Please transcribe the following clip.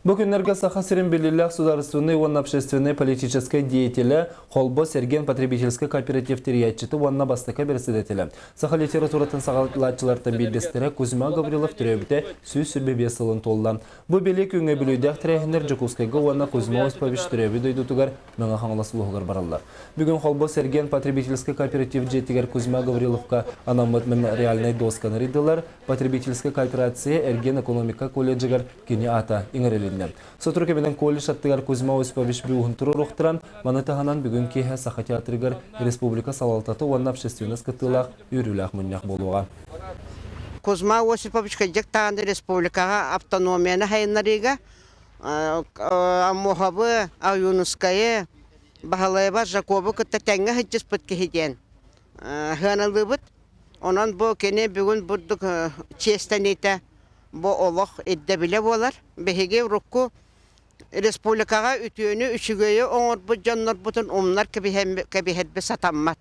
Бу күннэргэ Саха сирин биллиилээх судаарыстыбаннай уонна общественнай политическай деятелэ, Холбос эргиэн потребительскай кооператив тэрийээччитэ уонна бастакы председателэ, саха литературатын саҕалааччылартан биирдэстэрэ Кузьма Гаврилов төрөөбүтэ 125 сылын туолла. Бу бэлиэ күҥҥэ бүлүүдээх тэрээһиннэр Дьокуускайга уонна Кузьма Осипович төрөөбүт дойдутугар Мэҥэ Хаҥалас улууһугар бараллар. Бүгүн Холбос эргиэн потребительскай кооператив дьиэтигэр Кузьма Гавриловка анаммыт мемориальнай досканы арыйдылар. Потребительскай кооперация эргиэн экономика колледжыгар кини аата иҥэрилиннэ. Сотору кэминэн колледж аттыгар Кузьма Осипович бюһун туруоруохтаран, маны таһынан бүгүн киэһэ Саха театрыгар республика салалтата уонна общественность кыттыылаах үөрүүлээх мунньах буолуоҕа. Кузьма Осипович кырдьык даҕаны республикаҕа автономияны сайыннарыыга Аммосовы, Ойуунускайы, Баһылайба Жакобу кытта тэҥҥэ сылдьыспыт киһи диэн сыаналыыбыт. Онон бу кини бүгүн бурдук чиэстэниитэ бу олох ирдэбилэ буолар. Биһиги урукку республикаҕа үтүөнү, үчүгэйи оҥорбут дьоннорбутун умнар кэбиһэрбит сатаммат.